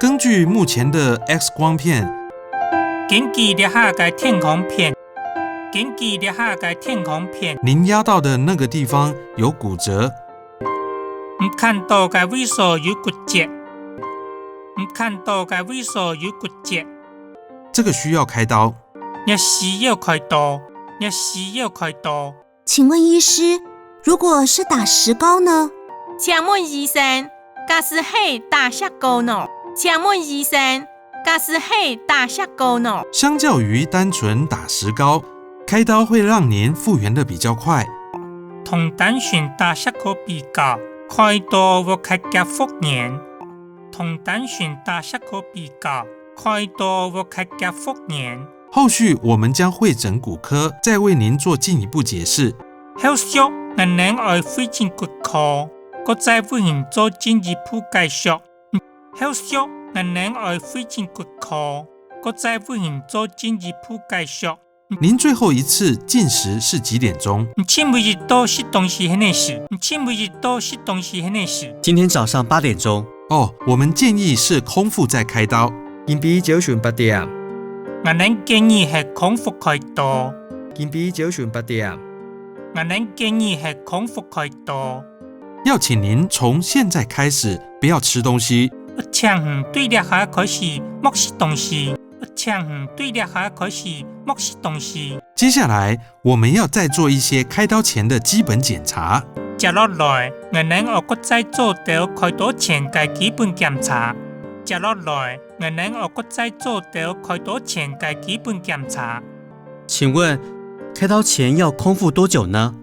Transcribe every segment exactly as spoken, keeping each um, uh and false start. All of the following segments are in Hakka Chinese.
根据目前的X光片，根據這下个電光片，根據這下个電光片，您壓到的那個地方有骨折，你看到个位所有骨折，你看到个位所有骨折，這個需要開刀。這需要開刀，這需要開刀。請問醫師，如果是打石膏呢？請問醫生，假使係打石膏呢？請問醫生，假使係打石膏呢？相較於單純打石膏，開刀會讓您復原得比較快。同單純打石膏比較，開刀會較遽復原。同單純打石膏比較，開刀會較遽復原。後續我們將會診骨科，再為您做進一步解釋。後續，𠊎等愛會診骨科，過再為您做進一步解釋。後續，𠊎等愛會診骨科，過再為您做進一步解釋。您最後一次進食是幾點鐘？你盡尾一到食東西係哪時？你盡尾一到食東西係哪時？今天早上八點鐘。哦，我們建議是空腹再開刀。今晡朝晨八點。𠊎等建議係空腹開刀。今晡朝晨八點。𠊎等建議係空腹開刀。要請您從現在開始不要吃東西。請你對這下開始莫食東西。請你對這下開始莫食東西。接下來，我們要再做一些開刀前的基本檢查。接落來，𠊎等愛過再做兜開刀前个基本檢查。接落來，𠊎等愛過再做兜開刀前个基本檢查。請問，開刀前要空腹多久呢？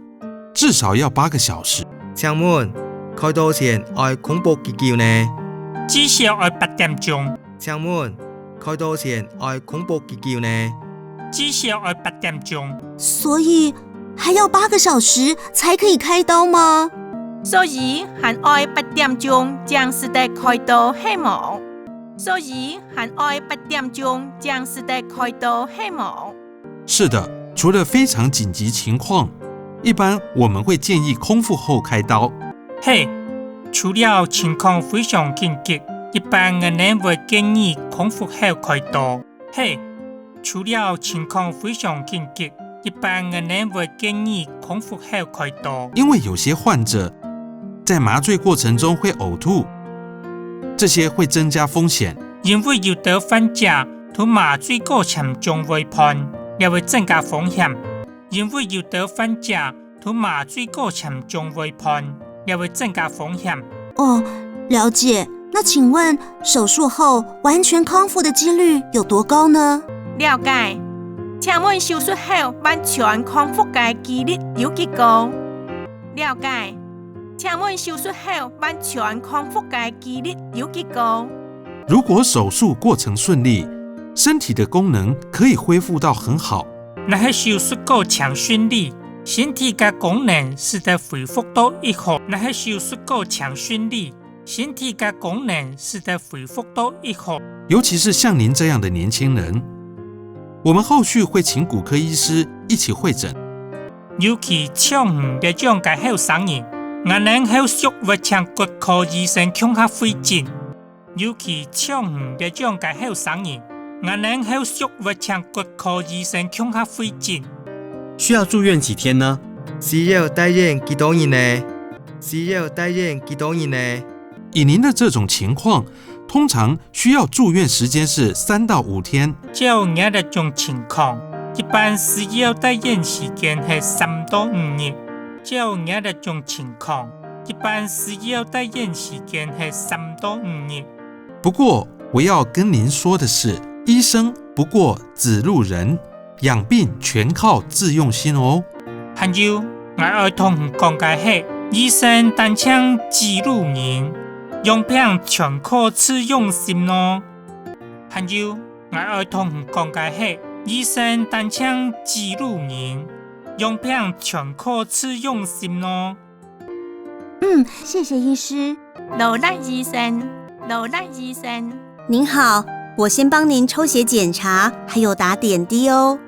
至少要八個小時。請問，開刀前愛空腹幾久呢？至少愛八點鐘。請問，開刀前愛空腹幾久呢？至少愛八點鐘。所以還要八個小時才可以開刀嗎？所以還愛八點鐘正使得開刀係無？所以還愛八點鐘正使得開刀係無？是的，除了非常緊急情況，一般我們會建議空腹後開刀。係，除了情況非常緊急，一般𠊎等會建議空腹後開刀。係，除了情況非常緊急，一般𠊎等會建議空腹後開刀。因為有些患者在麻醉過程中會嘔吐，這些會增加風險。因為有兜患者在麻醉過程中會歕，這會增加風險。因為有兜患者在麻醉過程中會歕，這會增加風險。哦，了解。那請問手術後完全康復的機率有多高呢？了解。請問手術後完全康復个機率有幾高？了解。請問手術後完全康復个機率有幾高？如果手術過程順利，身體的功能可以恢復到很好。若係手術過程順利，身體个功能使得恢復到已好。若係手術過程順利，身體个功能使得恢復到已好。尤其是像您這樣的年輕人，我們後續會請骨科醫師一起會診。尤其像你這種个後生人，𠊎等後續會請骨科醫生共下會診。尤其像你這種个後生人，𠊎等後續會請骨科醫生共下會診。需要住院幾天呢？需要戴院幾多日呢？需要戴院幾多日呢？以您的這種情況，通常需要住院時間是三到五天。照你這種情況，一般需要戴院時間係三到五日。照你這種情況，一般需要戴院時間係三到五日。不過，我要跟您說的是，醫生不過指路人，養病全靠自用心哦。還有，𠊎愛同你講个係，醫生單淨指路人，養病全靠自用心哦。還有，𠊎愛同你講个係，醫生單淨指路人，養病全靠自用心哦。嗯，謝謝醫師。勞力醫生，勞力醫生。您好，我先幫您抽血檢查，還有打點滴哦。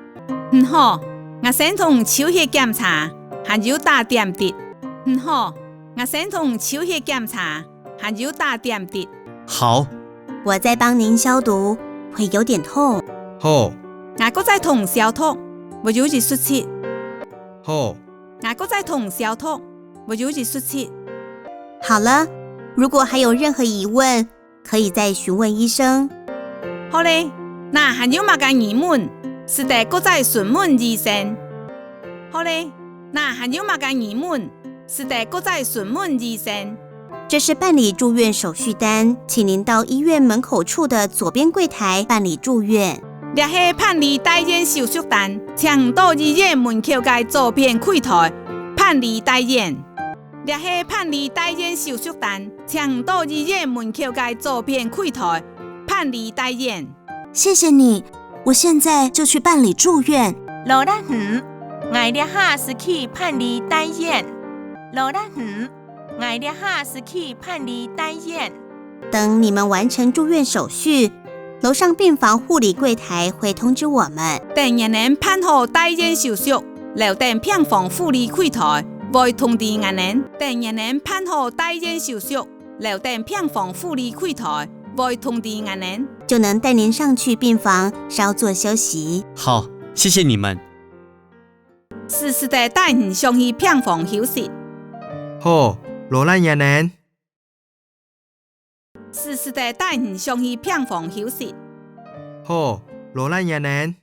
你好，𠊎先同你抽血檢查，還有打點滴。你好，𠊎先同你抽血檢查，還有打點滴。好，我再帮您消毒，会有点痛。好，𠊎過再同消毒，會有一息息。好，𠊎過再同消毒，會有一息息。好了，如果还有任何疑问，可以再询问医生。好咧，若還有麼个疑問，使得過再詢問醫生。好咧，若還有麼个疑問，使得過再詢問醫生。这是办理住院手续单，请您到医院门口处的左边柜台办理住院。這係辦理戴院手續單，請到醫院門口个左片櫃台辦理戴院。這係辦理戴院手續單，請到醫院門口个左片櫃台办理戴院。谢谢你，我现在就去办理住院。勞力你，𠊎這下就去辦理戴院。勞力你，𠊎這下就去辦理戴院。等你们完成住院手续，楼上病房护理柜台会通知我们。等你等办好戴院手續，樓頂病房護理櫃台會通知𠊎等。等你等办好戴院手續，楼頂病房護理櫃台會通知𠊎等。就能带您上去病房稍作休息。好，谢谢你们。就使得带你上去病房休息。好，勞力你等。就使得带你上去病房休息。好，勞力你等。